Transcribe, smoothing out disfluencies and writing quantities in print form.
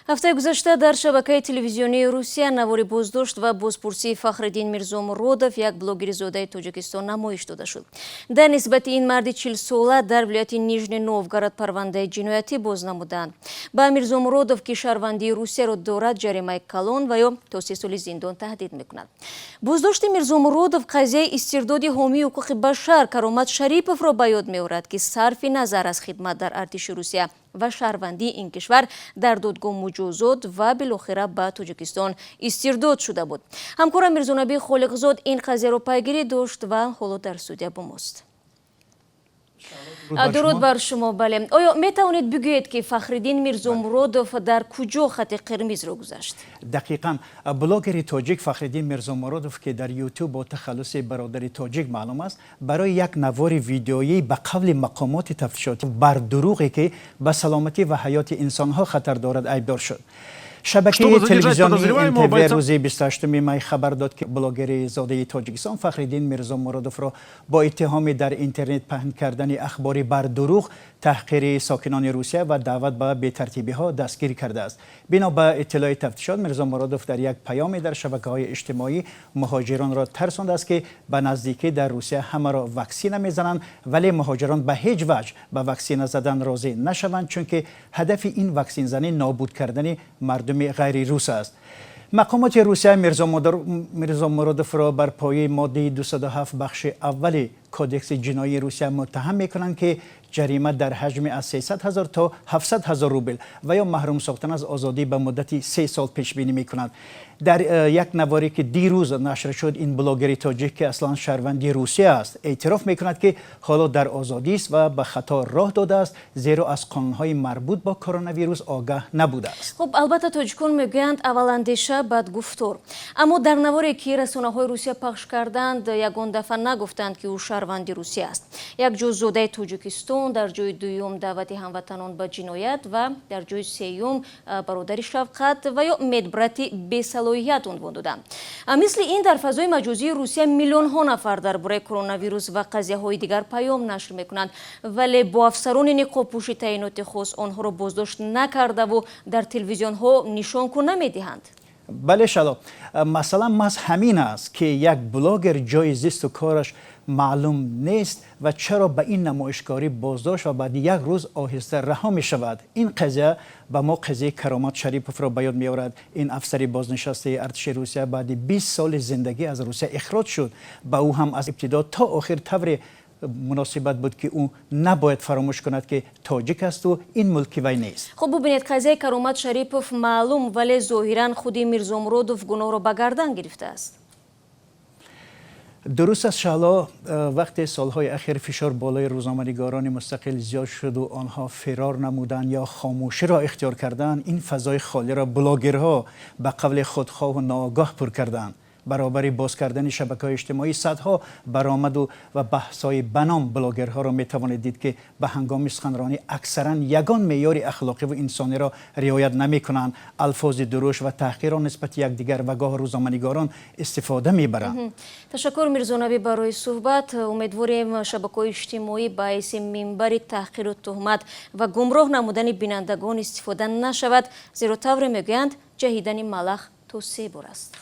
Ҳафтаи гузашта дар шабакаи телевизионии Русия навори боздошт ва бозпурсии Фахриддин Мирзомуродов, як блогери зодаи Тоҷикистон, намоиш дода шуд. Дар нисбати ин марди 40-сола дар вилояти Нижний Новгород парвандаи ҷиноятӣ боз намуданд. Ба Мирзомуродов, ки шаҳрвандии Русияро дорад, ҷаримаи калон ва ё то 3 соли зиндон таҳдид мекунад. Боздошти Мирзомуродов қазияи истирдоди ҳомии ҳуқуқи башар Каромат Шариповро ба ёд меорад, ки сарфи назар аз хидмат дар артиши Русия ва шаҳрвандии ин кишвар дар додгоҳ муҷозот ва билохира ба Тоҷикистон истирдод шуда буд. Ҳамкорам Мирзонаби Холиқзод ин қазияро пайгирӣ дошт ва ҳоло дар студия бо мост. Дуруд бар шумо. Бале, оё метавонед бигӯед, ки Фахриддин Мирзомуродов дар куҷо хати қирмизро гузашт? Дақиқан, блогери тоҷик Фахриддин Мирзомуродов, ки дар Ютуб бо тахаллуси Бародари Тоҷик маълум аст, барои як навори видеоӣ, ба қавли мақомоти тафтишотӣ, бар дурӯғе, ки ба саломатӣ ва ҳаёти инсонҳо хатар дорад, айбдор шуд. Шабакаи телевизионии НТВ рӯзи 28 май хабар дод, ки блогери зодаи Тоҷикистон Фахриддин Мирзомуродовро бо иттиҳоми дар интернет паҳн кардани ахбори бардурӯғ, таҳқири сокинони Русия ва даъват ба бетартибиҳо дастгир кардааст. Бино ба иттилои тафтишот, Мирзомуродов дар як паёме дар шабакаҳои иҷтимоӣ муҳоҷиронро тарсондааст, ки ба наздикӣ дар Русия ҳамаро ваксина мезананд, вале муҳоҷирон ба ҳеҷ ваҷҳ ба ваксина задан розӣ нашаванд, чунки ҳадафи ин ваксинзанӣ нобуд кардани мардуми ғайрирус аст. Мақомоти Русия Мирзомуродовро бар пояи моддаи 207 бахши аввали Кодекси ҷиноии Русия муттаҳам мекунанд, ки ҷарима дар ҳаҷми аз 300 ҳазор то 700 ҳазор рубл ва ё маҳрум сохтан аз озодӣ ба муддати 3 сол пешбинӣ мекунад. Дар як наворе, ки дирӯз нашр шуд, ин блогери тоҷик, ки аслан шаҳрванди Русия аст, эътироф мекунад, ки ҳоло дар озодист ва ба хато роҳ додааст, зеро аз қонунҳои марбут бо коронавирус огаҳ набудааст. Хуб, албатта, тоҷикон мегӯянд: аввал андеша, баъд гуфтор. Аммо дар наворе, ки расонаҳои Русия пахш карданд, ягон дафъа нагуфтанд, ки ӯ шаҳрванди Русия аст. Як ҷо зодаи Тоҷикистон, дар ҷои дуюм даъвати ҳамватанон ба ҷиноят ва дар ҷои сеюм бародари шафқат ва ё медбрати бесалоҳият унвон доданд. Мисли ин дар фазои маҷозии Русия миллионҳо нафар дар бораи коронавирус ва қазияҳои дигар паём нашр мекунанд, вале бо афсарони ниқобпӯши таъиноти хос онҳоро боздошт накардаву дар телевизионҳо нишонку намедиҳанд. Бале, Шаҳло, масъала маҳз ҳамин аст, ки як блогер ҷои зисту кораш маълум нест ва чаро ба ин намоишгорӣ боздошт ва баъди як рӯз оҳиста раҳо мешавад. Ин қазия ба мо қазияи Каромат Шариповро ба ёд меорад. Ин афсари бознишастаи артиши Русия баъди 20 соли зиндагӣ аз Русия ихроҷ шуд. Ба ӯ ҳам аз ибтидо то охир тавре муносибат буд, ки ӯ набояд фаромӯш кунад, ки тоҷик асту ин мулки вай нест. Хуб, бубинед, қазияи Каромат Шарипов маълум, вале зоҳиран худи Мирзомуродов гуноҳро ба гардан гирифтааст. Дуруст аст, Шаҳло. Вақте солҳои ахир фишор болои рӯзноманигорони мустақил зиёд шуду онҳо фирор намуданд ё хомӯширо ихтиёр карданд, ин фазои холиро блогерҳо ба қавли худхоҳу ноогоҳ пур карданд. Баробари боз кардани шабакаҳои иҷтимоӣ садҳо баромаду ва баҳсҳои ба ном блогерҳоро метавонед дид, ки ба ҳангоми суханронӣ аксаран ягон меъёри ахлоқиву инсониро риоят намекунанд, алфози дуруш ва таҳқирро нисбати якдигар ва гоҳ рӯзноманигорон истифода мебаранд. Ташаккур, Мирзонаби, барои суҳбат. Умедворем, шабакаҳои иҷтимоӣ ба ҳайси минбари таҳқиру туҳмат ва гумроҳ намудани бинандагон истифода нашавад, зеро тавре мегӯянд, ҷаҳидани малах то се бор аст.